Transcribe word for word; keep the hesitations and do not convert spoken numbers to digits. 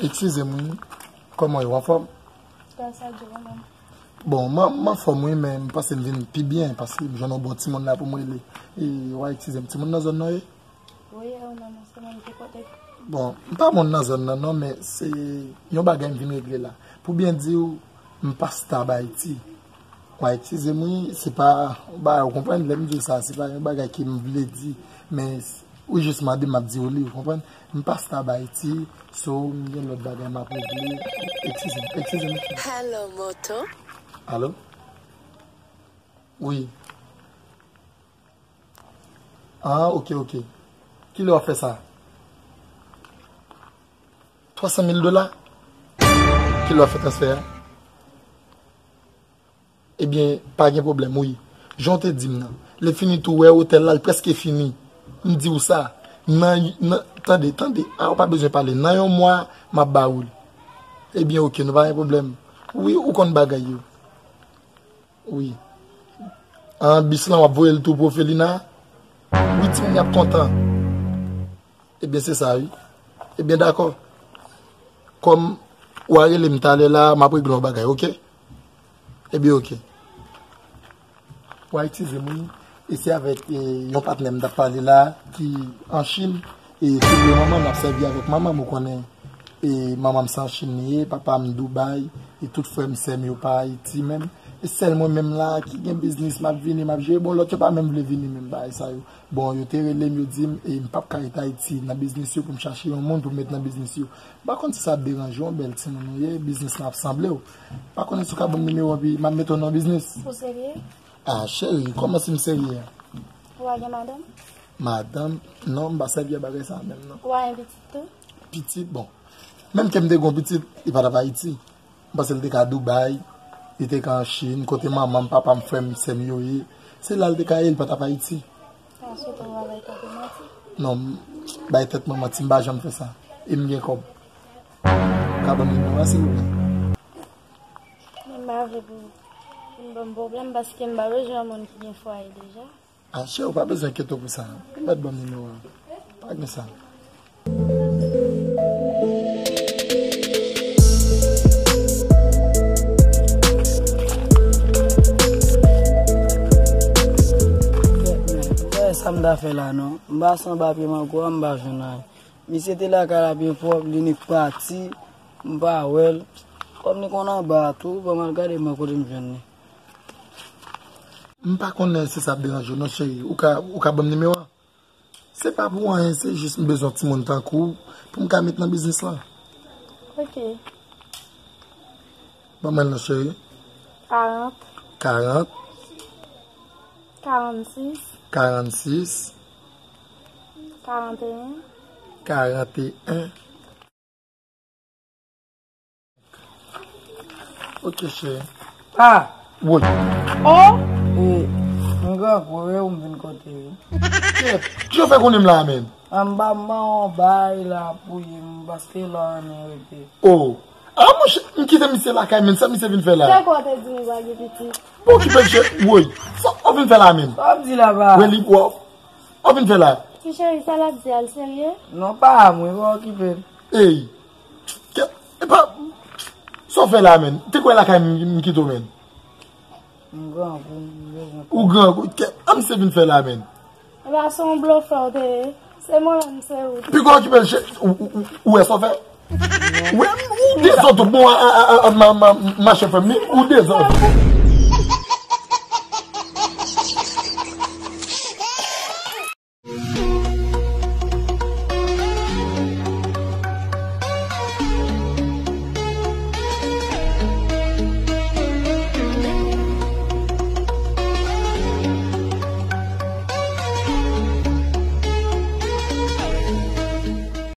Eskize m, wi. Kòman w ye, w anfòm? Gras a Dye, ou menm? Bon, m, m anfòm, wi, men m panse m vin pi byen, paske m jwenn yon bon timoun la pou m rele. E, w a eskize m, timoun nan zòn nan, wi? Wi, e ou menm, se menm ki kote? Bon, m pa moun nan zòn nan, non, men se yon bagay m vin regle la. Pou byen di w, m pasta ba Ayiti. W a eskize m, wi, se pa yon bagay, ou konprann, lè m di w sa, se pa yon bagay ke m vle di, men s-, ou jis mande m, m ap di w li, ou konprann? M pasta ba Ayiti, so, m gen lòt bagay m ap regle. Eskize m, eskize m. Hello, Moto. Alo? Wi. Ah, ok, ok. Kilè w ap fè sa? Twa san mil dola? Kilè w ap fè transfè a? Ebyen, pa gen pwoblèm, wi. Jan w te di m nan. Lè fini tou, wè otèl la, l prèske fini. M di w sa. Nan, nan, tande, tande. A, ou pa bezwen pale. Nan yon mwa, m ap ba ou l. Ebyen, ok, nou pa gen pwoblèm. Wi, ou konn bagay yo. Wi. An bis lan, w ap voye l tou pou Ofelina? Wi, timoun y ap kontan. Ebyen, se sa, wi. Ebyen, dakò. Kòm w a rele m talè la, m ap regle yon bagay, ok? Ebyen, ok. W a eskize m, wi. E se avèk, e, yon patnè m t ap pale la, ki an Chin. E se vre manman m ap sèvi avèk manman m, ou konnen. E manman m se an Chin li ye, papa m Dubai, e tout frè m, sè m yo pa Ayiti menm. E sèl mwen menm la ki gen biznis, m ap vini, m ap jere. Bon, lòt yo pa menm vle vini menm, bagay sa yo. Bon, yo te rele m, yo di m, e m p ap ka ret Ayiti nan biznis yo pou m chache yon moun pou m met nan biznis yo. M pa konn si sa ap deranje w, bèl timoun ou ye, biznis lan ap sanble w. M pa konnen si w ka ban m nimewo w, epi m ap mete w nan yon biznis. Ou serye? Ah, cheri, kòman si m serye a? Ou a gen madanm? Madanm? Non, m pa sèvi a bagay sa a menm, non. Ou a gen pitit tou? Pitit, bon. Menm ke m te gen yon pitit, li pa t ap Ayiti. M panse l te ka Dubai, li te ka an Chin, kote manman m, papa m, frè m, sè m yo ye. Se la l te ka ye, li pa t ap Ayiti. Sa sou tou w a bay tèt ou manti? Non, m bay tèt mwen manti, m pa janm fè sa. E m gen kòb. Ka ban m nimewo a, silvouplè? Men m pa vle pou, pou n ban m pwoblèm, paske m pa bezwen yon moun ki gen fwaye deja. Ah, cheri, ou pa bezwen enkyete w pou sa. Ou mèt ban m nimewo a. Pa gen sa. Kèt, men, ou wè sa m ta fè la, non. M pase anba pye mango a, m pa jwenn anyen. Misye te lakay la byen pwòp, li nik pati, m pa wè l. Kòm li konn anba a tou, ban m al gade mwen kote m jwenn li. M pa konnen si sa ap deranje w non, cheri. Ou ka, ou ka ban m nimewo a? Se pa pou anyen, se jis m bezwen yon timoun tankou w pou m ka met nan biznis lan. Ok. Ban mwen l non, cheri. Karant. Karant. Karannsis. Karannsis. Karanteyen. Karanteyen. Ok, cheri. Ah! Woy! Oh! E, m grangou, e ou m vin kote, wi. Kèt, ki w fè konnen m la, menm? Anba, m ba w bay la pou ye, m paske la anyen rete. Oh! Ah, monchè, m kite misye lakay, menm sa misye vin fè la. Fè kwa te di m pa gen pitit. Bon, ki bèl cheri, woy. Sa w vin fè la, menm? Sa w ap di la, ba? Wè li, w w vin fè la? Ti cheri, sa l ap di a, l serye? Non, pa mwen, pa okipe l. Ey! Kè, epa, sa w fè la, menm? Te kwè lakay m, m kite w, menm? M grangou, m bezwen. Ou grangou? Kè, a misye vin fè la, menm? Epa, se yon blofè w te ye. Se mwen menm, se ou. Piga w okipe l, chè, ou, ou, ou, ou wè sa w fè? Ou wè, ou dezòd tout bon, a, a, a, a, ma, ma, mache frè m, ou dezòd.